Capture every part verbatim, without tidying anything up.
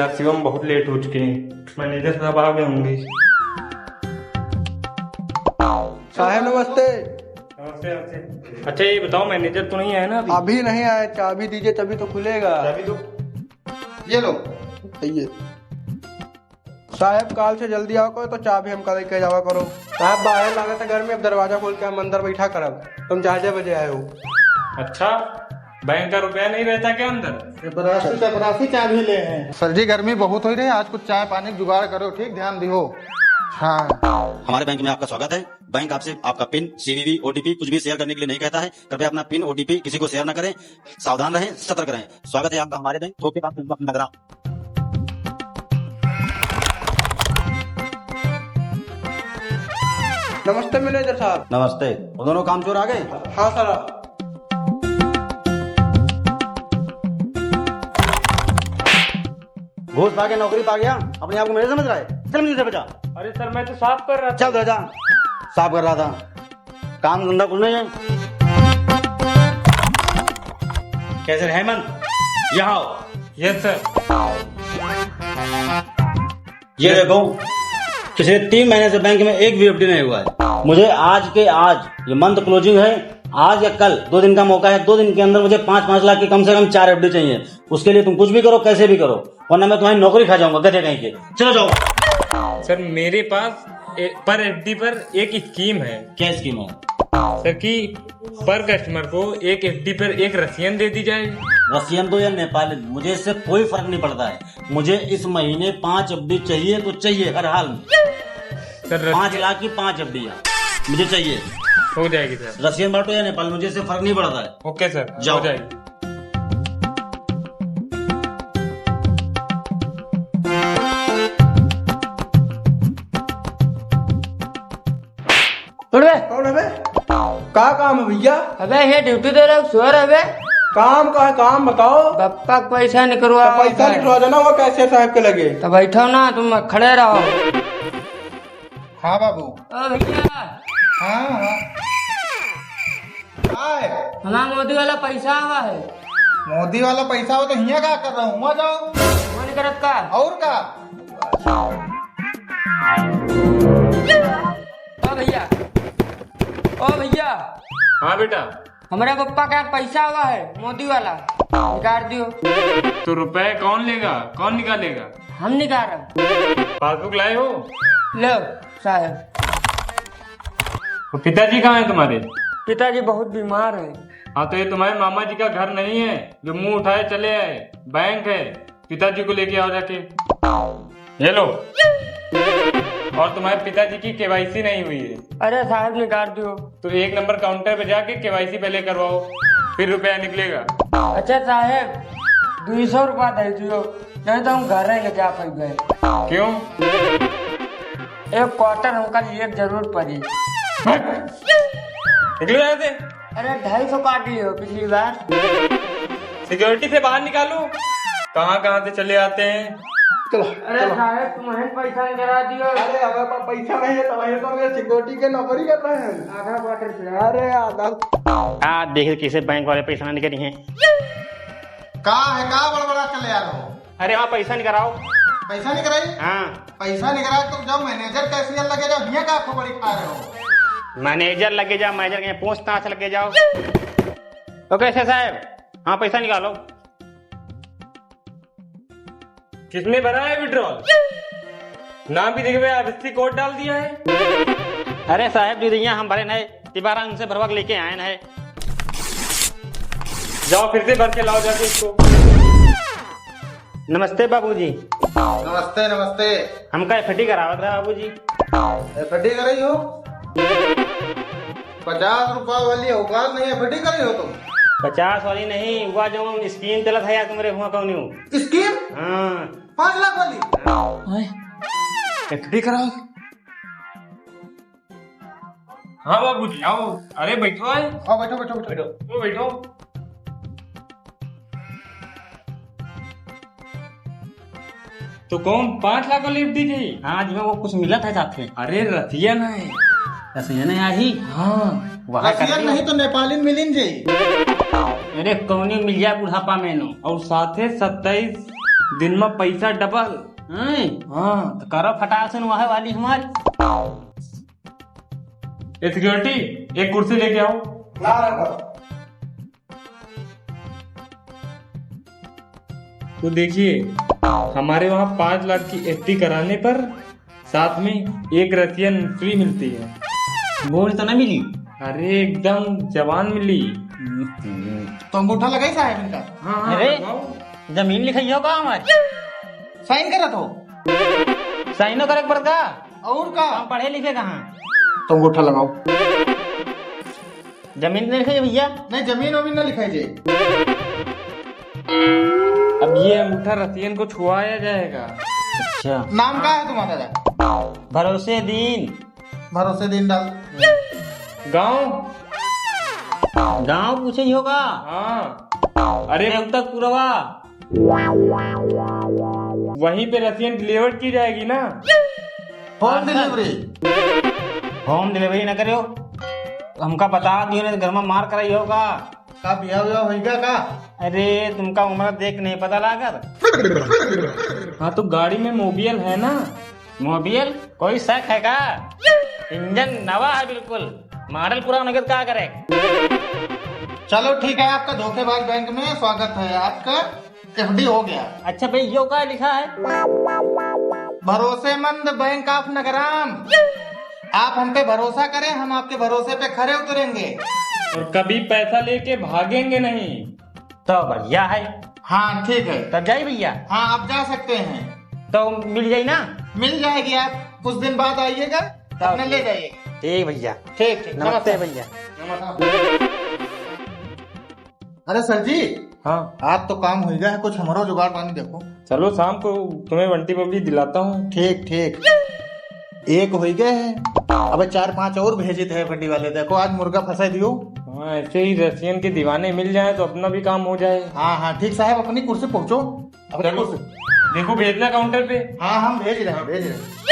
शिवम, बहुत लेट हो चुके हैं, मैनेजर साहब आ गए होंगे। साहब नमस्ते। नमस्ते, नमस्ते। अच्छा, ये बताओ, मैनेजर तो नहीं आया ना अभी? अभी नहीं आया, चाबी दीजिए तभी तो खुलेगा। चाबी दो। ये लो। ये। साहब, काल से जल्दी आवा करो, तो चाबी हमका दे के जावा करो। साहब, बाहर लागत है गर्मी, अब दरवाजा खोल के हम अंदर बैठा करब। तुम चार बजे आए हो। अच्छा, बैंक का रुपया नहीं रहता क्या अंदर? चपरासी, चपरासी चाबी ले हैं। सर जी, गर्मी बहुत हो रही है, आज कुछ चाय पानी का जुगाड़ करो, ठीक? ध्यान दियो। हाँ। हमारे बैंक में आपका स्वागत है। बैंक आपसे आपका पिन, सीवीवी, ओटीपी कुछ भी शेयर करने के लिए नहीं कहता है। कृपया अपना पिन, ओटीपी किसी को शेयर न करें। सावधान रहें, सतर्क रहें। स्वागत है आपका हमारे बैंक। धोखेबाज नगरा। नमस्ते मैनेजर साहब। नमस्ते। वो दोनों कामचोर आ गए? हाँ सर। घूस पा के नौकरी पा गया, अपने आप को मैनेजर समझ रहा है। चल मैनेजर पे जा। अरे सर, मैं तो साफ कर रहा था। चल जा, जा। साफ कर रहा था। काम धंधा कुछ नहीं है। कैसे हेमंत, यहाँ आओ। यस सर। ये देखो, पिछले तीन महीने से बैंक में एक भी एफडी नहीं हुआ है। मुझे आज के आज, ये मंथ क्लोजिंग है, आज या कल दो दिन का मौका है, दो दिन के अंदर मुझे पाँच पाँच लाख की कम से कम चार एफडी चाहिए। उसके लिए तुम कुछ भी करो, कैसे भी करो, वरना मैं तुम्हारी नौकरी खा जाऊंगा, गधे कहीं के। चलो जाओ। सर, मेरे पास ए-, पर एफडी पर एक स्कीम है। क्या स्कीम है? सर, कि पर कस्टमर को एक एफडी पर एक रसियन दे दी जाए। रसियन दो या नेपाली, मुझे इससे कोई फर्क नहीं पड़ता है। मुझे इस महीने पाँच एफडी चाहिए तो चाहिए, हर हाल में। सर, रसियन पाँच लाख की पाँच एफडी मुझे चाहिए। हो जाएगी सर। रसियन बांटो या नेपाल, मुझे इससे फर्क नहीं पड़ता है। ओके सर, जाओ। हो जाएगी। उठ बे। कौन है बे? का काम है भैया? अबे ये ड्यूटी दे रहे हो, सो रहे बे। काम का है, काम बताओ। बप्पा का पैसा निकलवा तो पैसा निकलवा देना, वो कैशियर साहब के लगे। तो बैठो ना, तुम खड़े रहो। हाँ बाबू। ओ भैया। हाँ, हाँ। का है? हमारा मोदी वाला पैसा आवा है। मोदी वाला पैसा हो तो हियाँ का कर रहा हूँ, वहाँ जाओ। वो नहीं करत का? और का? ओ भैया, ओ भैया। हाँ बेटा। हमारे पप्पा का पैसा आवा है, मोदी वाला, निकाल दियो। तो रुपए कौन लेगा, कौन निकालेगा? हम निकाल रहे। पासबुक लाए हो? लो साहब। तो पिताजी कहाँ हैं तुम्हारे? पिताजी बहुत बीमार हैं। हाँ, तो ये तुम्हारे मामा जी का घर नहीं है जो मुंह उठाए चले आए, बैंक है, पिताजी को लेके आओ जाके। ये लो। और तुम्हारे पिताजी की केवाईसी नहीं हुई है। अरे साहब, निकाल दियो। तो एक नंबर काउंटर पे जाके केवाईसी पहले करवाओ, फिर रुपया निकलेगा। अच्छा साहब, दो सौ रुपया दे दियो, नहीं तो हम घर नहीं जा पाएंगे। क्यों? एक क्वार्टर हमका लिए जरूर पड़ी। निकलो यहाँ से। अरे, ढाई सौ काट लियो पिछली बार। सिक्योरिटी से बाहर निकालो। कहाँ कहाँ से चले आते हैं। चलो, अरे चलो। साहब, तुम्हें पैसा नहीं करा दियो। अरे, अब, अब पैसा नहीं है, तो वही तो हम सिक्योरिटी के नौकरी कर रहे हैं। आधा क्वार्टर से। अरे, आधा। आ, देख कैसे बैंक वाले पैसा नहीं करी हैं। का है, का बड़बड़ा चले आ रहे हो? अरे हाँ, पैसा निकराओ। पैसा निकराई? हाँ। पैसा निकराई तो जाओ मैनेजर कैशियर लगे जाओ, हियाँ का खोपड़ी खा रहे हो? मैनेजर लगे जाओ, मैनेजर के पूछताछ लगे जाओ। ओके सर साहब, हाँ पैसा निकालो। किसने भरा है विड्रॉल? नाम भी देख बे, आरएससी कोड डाल दिया है। अरे साहब जी, यहाँ हम भरे नहीं, तिबारा उनसे भरवा के लेके आए हैं। जाओ फिर से भर के लाओ जाके इसको। नमस्ते बाबूजी। नमस्ते, नमस्ते। हमका एफडी करावत रहा बाबूजी। एफडी कराई हो? पचास रुपया वाली औकात नहीं, एफडी कराई हो तुम? पचास वाली नहीं, हुआ जो स्कीम चलत है यार तुम्हारे हुआ कौन हो? स्कीम? हाँ। पाँच लाख वाली? हाँ। एफडी कराओ। हाँ बाबूजी, आओ। अरे बैठो है। हाँ, बैठो, बैठो, बैठो। बैठो, बैठो। तो कौन पाँच लाख वाली एफडी की? हाँ, जिसमें वो कुछ मिलत है साथ में। अरे रसियन है। रसियन है आही? हाँ। वहाँ रसियन करके नहीं तो नेपाली मिलिन जाई। अरे कौनी मिल जाए बुढ़ापा में नो। और साथे सत्ताईस दिन मा पैसा डबल। हैं? हाँ। तो करो फटाक से, वह वाली हमारी। ए सिक्योरिटी, एक कुर्सी लेके आओ। ला रहा। तो देखिए, हमारे वहाँ पाँच लाख की एफ डी कराने पर साथ में एक रसियन फ्री मिलती है। बूढ़ तो ना मिली? अरे, एकदम जवान मिली। तो अंगूठा लगाई साहब इनका? हाँ, हाँ, अरे, लगाओ। जमीन लिखाई हो का हमारी? साइन करत हो? साइनो करे के पड़त का? और का? हम पढ़े लिखे कहाँ? तो अंगूठा लगाओ। जमीन नहीं लिखाई भैया? नहीं, जमीन वमीन ना लिखाई जाए। अब ये अंगूठा रसियन को छुआया जाएगा। अच्छा। नाम का है तुम्हारा? भरोसे दीन। भरोसे दीन डाल। गाँव? गाँव पूछे ही होगा। हाँ। अरे, अरे, अब तक पुरवा। वहीं पे रसियन डिलीवर की जाएगी ना? होम डिलीवरी। होम डिलीवरी ना करियो, हमका बता दियो, नहीं तो घर में मार कराई होगा। का बियाह वियाह होइगा का? अरे, तुमका उम्र देख नहीं पता लागत। हाँ, तो गाड़ी में मोबियल है ना? मोबियल? कोई शक है का? इंजन नवा है बिल्कुल, मॉडल पुरान हो गया तो का करे? चलो ठीक है, आपका धोखेबाज बैंक में स्वागत है, आपका एफ डी हो गया। अच्छा भाई, यो का लिखा है? भरोसेमंद बैंक ऑफ नगराम, आप हम पे भरोसा करें, हम आपके भरोसे पे खरे उतरेंगे। और कभी पैसा लेके भागेंगे नहीं। तो बढ़िया है। हाँ, ठीक है। तब जाई भैया? हाँ, आप जा सकते हैं। तो मिल जाई ना? मिल जाएगी, आप कुछ दिन बाद आइएगा, तब अपने ले ठीक। जाइएगा। ठीक भैया। ठीक, ठीक। नमस्ते नमस्ते। भैया। नमस्ते। अरे सर जी। हाँ। आज तो काम होइगा है, कुछ हमरो जुगाड़ पानी देखो। चलो, शाम को तुम्हें बंटी बबली दिलाता हूँ। ठीक, ठीक। एक होइगा है, अबे चार पांच और भेजित है एफ डी वाले। देखो, आज मुर्गा फंसा दियो। हाँ, ऐसे ही रसियन के दीवाने मिल जाए तो अपना भी काम हो जाए। हाँ, हाँ, ठीक साहब, अपनी कुर्सी पहुँचो। अब देखो, देखो, भेजना काउंटर पे। हाँ, हम भेज रहे हैं, भेज रहे हैं।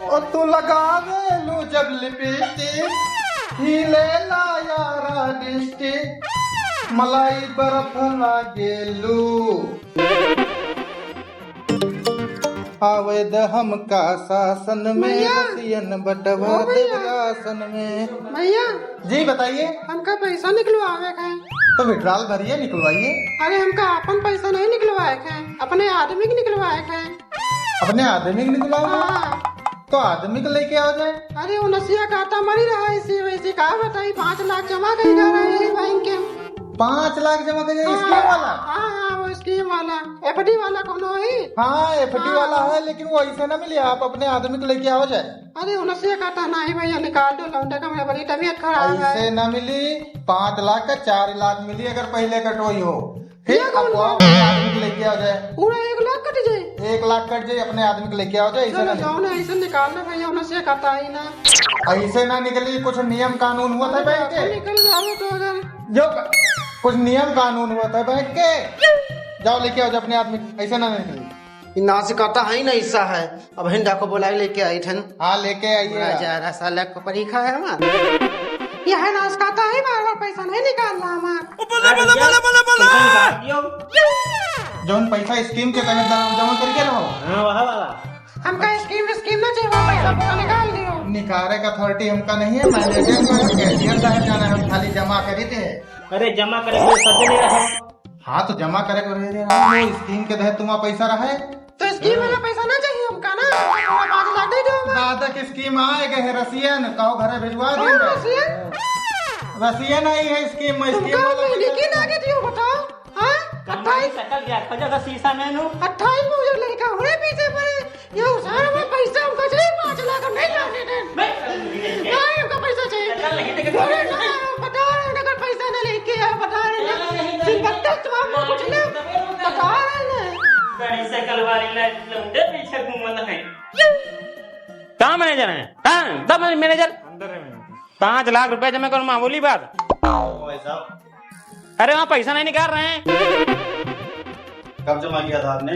ओ तू लगावेलू जब लिपस्टिक, हिलेला यारा डिस्ट्रिक्ट, मलाई बर्फ लागेलू। आवे द हमका शासन में, भैया। रसियन बटवा ओ भैया। देव आसन में। भैया। जी, बताइए। हमका पैसा निकलवावे के है। तो विड्रॉल भरिए, निकलवाइए। अरे, हमका अपन पैसा नहीं निकलवाए के है, अपने आदमी के निकलवाए के है। अपने आदमी के निकलवाओ? हाँ। तो आदमी के लेके आओ जाए। अरे, वो नसिया काटा मरी रहा, इसी वजह से का बताई, पाँच लाख जमा करी रहा है बैंक के। पाँच लाख जमा करी रहा, हाँ, स्कीम वाला? हाँ, हाँ, वो स्कीम वाला, एफ डी वाला कौनो है? हाँ, एफ डी हाँ। वाला है, लेकिन वो ऐसे ना मिली, आप अपने आदमी के लेके आओ जाए। अरे, उनसे कहता नहीं भैया, निकाल दो लौंडे का, मेरा बड़ी तबीयत खराब है। ऐसे ना मिली, पाँच लाख का चार लाख मिली, अगर पहले कटोई हो। फिर ये कौन आपको बात अपने है? आदमी को लेके आ जाए। पूरा एक लाख कट जाए? एक लाख कट जाए, अपने आदमी को लेके आ जाए, ऐसे चलो, ना जाओ ना, ऐसे निकाल दो भैया, उनसे कहता ही ना। ऐसे ना निकली, कुछ नियम कानून हुआ था बैंक के। निकल जाओ तो अगर जो कुछ नियम कानून हुआ था बैंक के, जाओ लेके आओ जाओ अपने आदमी, ऐसे ना निकली। ई नाश करता है ना, हिस्सा है। अब हिन डाको बोला के लेके आई ठन। हाँ, लेके आइए। राजा रसा लग परी खाए हमार। यह नाश करता है, बार बार पैसा नहीं निकालना हमार। ओ, बोला, बोला, बोला, बोला, बोला। पैसा निकाल दियो। जौन पैसा स्कीम के तहत जमा, जमा करके रहो। हाँ, वह वाला। हमका स्कीम, स्कीम ना चाहिए, वो पैसा पूरा निकाल दियो। निकाले का अथॉरिटी हमका नहीं है, मैनेजर को है, कैशियर साहब जाना है, हम खाली जमा करी थे। अरे, जमा करे के सब नहीं रहो। हाँ, तो जमा करे के रहे रे, हाँ, वो स्कीम के तहत तुम्हारा पैसा रहे। तो स्कीम वाला पैसा ना चाहिए हमका ना, हमका पाँच लाख दे दो हमें। दादा की स्कीम आए गए है, रसियन, कहो घरे भिजवा कौन दे। रसियन? रसियन आई है स्कीम में, स्कीम तुमका वाला महीने पैसा की लागे दियो, बताओ, हाँ? कम अट्ठाईस सकल गया, खजर का शीशा में नु। अट्ठाईस में उधर लड़का होने पीछे पड़े, ये उधार में पैसा हमका चाहिए पाँच लाख, हम नहीं जाने दें। मैं नहीं, हमका पैसा चाहिए। चल, नहीं देंगे। अरे ना, बता रहे हैं, अगर पैसा ना लेके आए, बता रहे हैं। चल, नहीं देंगे। सिर्फ बत्तीस तो आपको कुछ ना बता रहे हैं। गाड़ी साइकिल वाली लाइट लौंडे पीछे घूमत हैं। कहाँ मैनेजर हैं? कहाँ? दब मैनेजर। अंदर है मैनेजर। पाँच लाख रुपए जमा करो, मामूली बात। भाई साहब। अरे, वहाँ पैसा नहीं निकाल रहे हैं। कब जमा किया था आपने?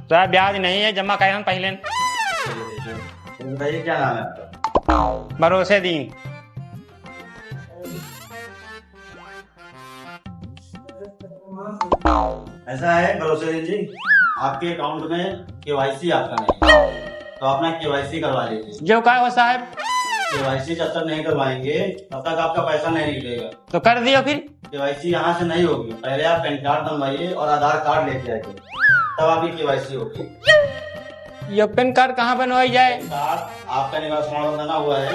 साहब, ब्याज नहीं है, जमा करे हम पहले। तो बताइए, क्या नाम है आपका? भरोसे दीन। ऐसा है भरोसेलाल जी, आपके अकाउंट में केवाईसी आपका नहीं है, तो अपना केवाईसी करवा लीजिए। जो का हो साहब? केवाईसी जब तक नहीं करवाएंगे, तब तक आपका पैसा नहीं निकलेगा। तो कर दियो फिर। केवाईसी यहाँ से नहीं होगी, पहले आप पैन कार्ड बनवाइए और आधार कार्ड लेके आइए, तब आपकी केवाईसी होगी। ये पैन कार्ड कहाँ बनवाई जाए? पैन कार्ड आपका निवास प्रमाण पत्र बना हुआ है।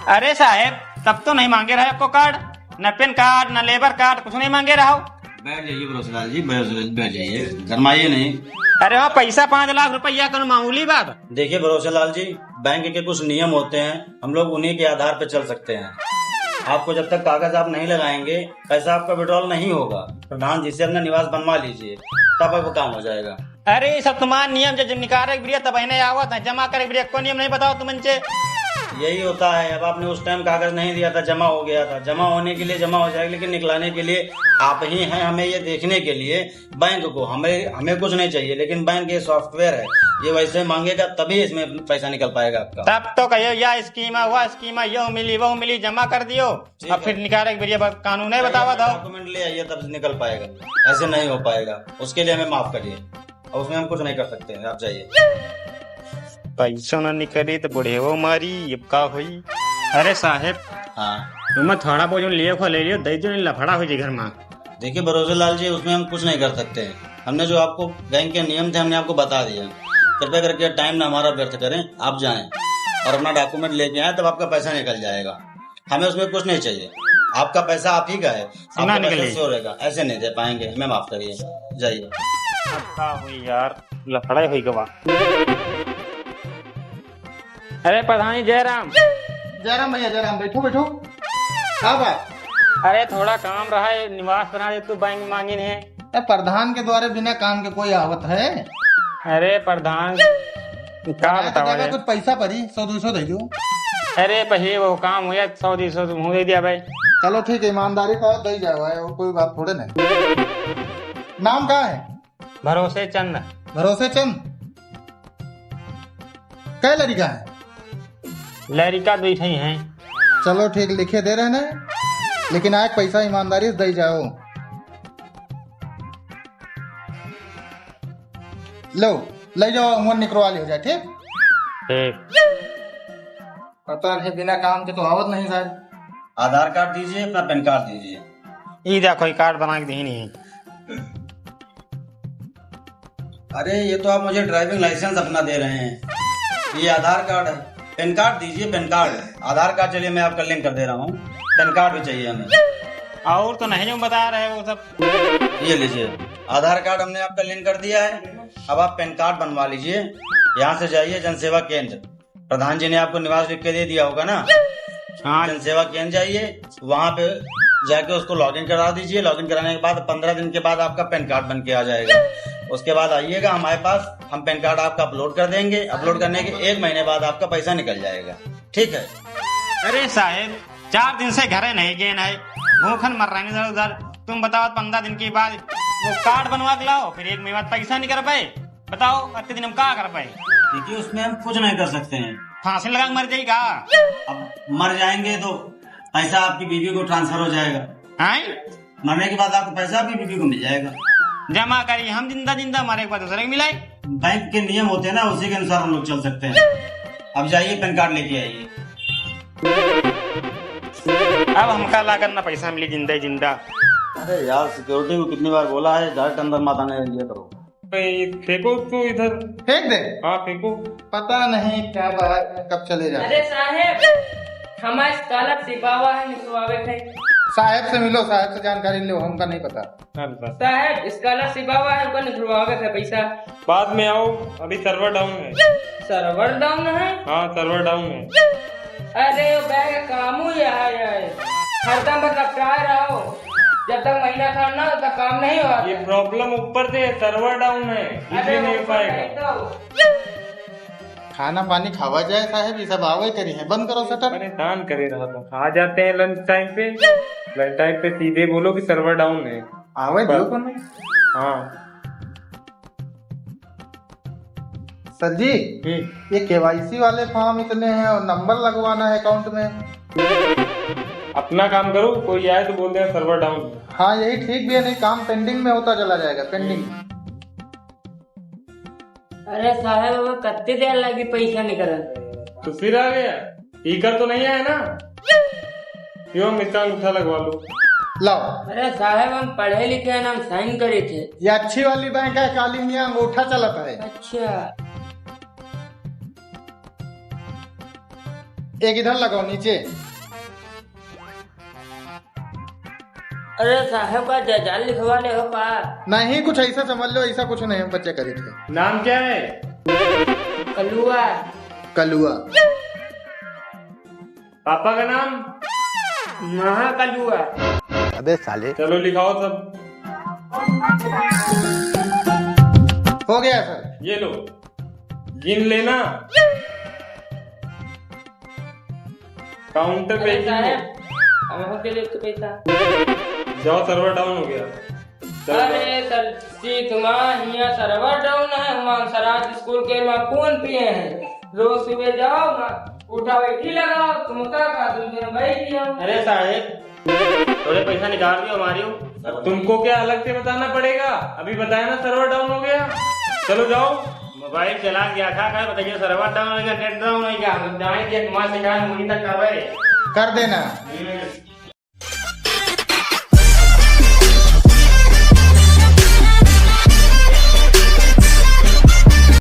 अरे साहेब, तब तो नहीं मांगे रहे आपको कार्ड, न पैन कार्ड, न लेबर कार्ड, कुछ नहीं मांगे रहो। बैठ जाइए भरोसेलाल जी, बैठ, बैठ जाइए, गरमाइए नहीं। अरे हाँ, पैसा पाँच लाख रुपया कौनो मामूली बात? देखिए भरोसेलाल जी, बैंक के कुछ नियम होते हैं, हम लोग उन्हीं के आधार पे चल सकते हैं। आपको जब तक कागज आप नहीं लगाएंगे, पैसा आपका विड्रॉल नहीं होगा। प्रधान जी से अपना निवास बनवा लीजिए, तब आपका काम हो जाएगा। अरे, ये सब तुम्हारा नियम, जब निकाले के बेरिया तब इन्हें आवत है, जमा करे के बेरिया कोई नियम नहीं बताओ तुमन से। यही होता है, अब आपने उस टाइम कागज नहीं दिया था, जमा हो गया था, जमा होने के लिए जमा हो जाएगा, लेकिन निकलाने के लिए आप ही हैं, हमें ये देखने के लिए बैंक को, हमें, हमें कुछ नहीं चाहिए, लेकिन बैंक ये सॉफ्टवेयर है, ये वैसे मांगेगा तभी इसमें पैसा निकल पाएगा आपका। तब तो कहियो, या स्कीम है, वह स्कीम है, यो मिली, वो मिली, जमा कर दियो। ठीक अब है। फिर निकाले के बेरिया बा-, कानून नहीं बतावा था। डॉक्यूमेंट ले आइए, तब निकल पाएगा, ऐसे नहीं हो पाएगा, उसके लिए हमें माफ करिए, और उसमें हम कुछ नहीं कर सकते हैं, आप जाइए। पैसा ना निकली तो बुढ़ेवो मारी, अब का होई? अरे साहेब, हाँ। तुम्हें थोड़ा बहुत जो लिए खो ले लियो, दे दो, नहीं लफड़ा हो जाए घर में। देखिए भरोसेलाल जी, उसमें हम कुछ नहीं कर सकते हैं। हमने जो आपको बैंक के नियम थे, हमने आपको बता दिया। कृपया करके टाइम ना हमारा व्यर्थ करें, आप जाएं और अपना डॉक्यूमेंट लेके आएं, तब आपका पैसा निकल जाएगा। हमें उसमें कुछ नहीं चाहिए, आपका पैसा आप ही का है, सीना आपका पैसा निकले। श्योर रहेगा, ऐसे नहीं दे पाएंगे, हमें माफ करिए, जाइए। अब का हुई यार, लफड़ा ही हुई गवा। अरे प्रधान जी, जय राम। जय राम भैया, जय राम। बैठो, बैठो। का बात? अरे थोड़ा काम रहा है, निवास बना दे तू, बैंक मांगिन है। ए, प्रधान के द्वारे बिना काम के कोई आवत है? अरे प्रधान, का प्रधान के बतावा जाए? कुछ पैसा परी, सौ दो सौ दे दो। अरे पहिले वो काम हो जाए, सौ दो सौ तुम दे दिया भाई। चलो ठीक है, ईमानदारी का दे जाओ भाई, वो कोई बात थोड़े नहीं। नाम का है? भरोसे चंद। भरोसे चंद? कै लड़िका है? लड़िका दुई ठई हैं। चलो ठीक, लिखे दे रहे हैं, लेकिन आए पैसा ईमानदारी से दे जाओ। लो, ले जाओ, हुआं निकरवा लियो जाए, ठीक? ठीक। पता नहीं, बिना काम के तो आवत नहीं साहब। आधार कार्ड दीजिए, अपना पैन कार्ड दीजिए। ई देखो, ई कार्ड बना के दी नहीं। अरे, ये तो आप मुझे ड्राइविंग लाइसेंस अपना दे रहे हैं, ये आधार कार्ड है। पैन कार्ड दीजिए, पैन कार्ड। आधार कार्ड चलिए, मैं आपका लिंक कर दे रहा हूँ, पैन कार्ड भी चाहिए हमें। और तो नहीं जो बता रहे वो सब। ये लीजिए, आधार कार्ड हमने आपका लिंक कर दिया है, अब आप पैन कार्ड बनवा लीजिए। यहाँ से जाइए जनसेवा केंद्र, प्रधान जी ने आपको निवास लिख के दे दिया होगा ना। हाँ। जनसेवा केंद्र जाइए, वहाँ पे जाके उसको लॉगिन करा दीजिए। लॉगिन कराने के बाद पन्द्रह दिन के बाद आपका पैन कार्ड बन के आ जाएगा। उसके बाद आइएगा हमारे पास, हम पैन कार्ड आपका अपलोड कर देंगे। अपलोड करने के एक महीने बाद आपका पैसा निकल जाएगा, ठीक है? अरे साहेब, चार दिन से घरे नहीं गए हैं, भूखन मर रहे हैं इधर उधर। तुम बताओ, पन्द्रह दिन के बाद वो कार्ड बनवा के लाओ, फिर एक महीने बाद पैसा नहीं कर पाए। बताओ, अतने दिन हम का कर पाए? देखिए, उसमें हम कुछ नहीं कर सकते हैं। फांसी लगा के मर जाई का? अब मर जाएंगे तो पैसा आपकी बीवी को ट्रांसफर हो जाएगा। हैं? मरने के बाद आपको पैसा आपकी बीवी को मिल जाएगा। जमा करी हम जिंदा जिंदा, मरे के बाद दूसरे को मिलाई। बैंक के नियम होते हैं ना, उसी के अनुसार हम लोग चल सकते हैं। अब जाइए, पैन कार्ड लेके आइए। अब हमका लागत ना पैसा मिली जिंदा जिंदा। अरे यार, सिक्योरिटी को कितनी बार बोला है, डायरेक्ट अंदर मत आने दिया करो। पे फेंको तो इधर। फेंक दे। हाँ, फेंको। पता नहीं क्या बात, कब चले जाते। अरे साहेब, हमार स्कॉलरशिप आवा है, निकलवावे के है। साहेब से मिलो, साहेब से जानकारी लो, हमका नहीं पता। हाँ, बस। साहेब, स्कॉलरशिप आवा है, ओकर निकलवावे के है पैसा। बाद में आओ, अभी सर्वर डाउन है। सर्वर डाउन है? हाँ, सर्वर डाउन है। अरे, ओ बैंक कामू यह है, हरदम बस लपटाए रहो, जब तक महीना खत्म ना हो, तब तक काम नहीं होगा। ये प्रॉब्लम ऊपर से है, सर्वर डाउन है, अरे, इसलिए नहीं हो ऊपर पाएगा। नहीं तो। खाना पानी खावा जाए साहेब, ये सब आवे करी है, बंद करो शटर। परेशान करे रहा था, आ जाते हैं लंच टाइम पे, लंच टाइम पे सीधे बोलो कि सर्वर डाउन है। आवे बस। दियो को नहीं। हाँ। सर जी, हम्म। ये केवाईसी वाले फॉर्म इतने हैं और नंबर लगवाना है अकाउंट में। अपना काम करो, कोई आए तो बोल दे server down। हाँ, यही ठीक भी है, नहीं काम pending में होता चला जाएगा, pending। अरे साहेब, अब कत्ती देर लागी पैसा निकलत? तो फिर आ गया, ईकर तो नहीं आया ना? यो, हम इसका अंगूठा लगवा लो। लाओ। अरे साहेब, हम पढ़े लिखे हैं, हम sign करे थे। ये अच्छी वाली बैंक है, काली मियाँ अंगूठा चलत है। अच्छा। एक इधर लगाओ नीचे। अरे साहेब, का जायदाद लिखवा ले हो का? नहीं, कुछ ऐसा समझ लो, ऐसा कुछ नहीं, हम बच्चे करी थे। नाम क्या है? कलुआ। कलुआ। पापा का नाम? महाकलुआ। अबे साले। चलो लिखाओ सब। हो गया सर। ये लो, गिन लेना। काउंटर पे अरे गिन लो। साहेब, हम हो के लेते पैसा। जाओ, server down हो गया। चलो। अरे सर, सीत माँ, हियाँ server down है, हम सराज स्कूल के माँ कौन पिए हैं? रोज सुबह जाओ, माँ, उठा बैठी लगाओ, तुम का खा, तुम दिन बैठ जाओ। अरे साहेब, थोड़े पैसा निकाल दियो हमारी हो। अब तुमको क्या अलग से बताना पड़ेगा? अभी बताया ना, server down हो गया। चलो जाओ। मोबाइल चला गया था, क्या बताइए, server down हो गया, net down हो गया, हम जाएंगे, तुम्हारे शिकायत मुझे तक करवाए। कर देना। हम्म।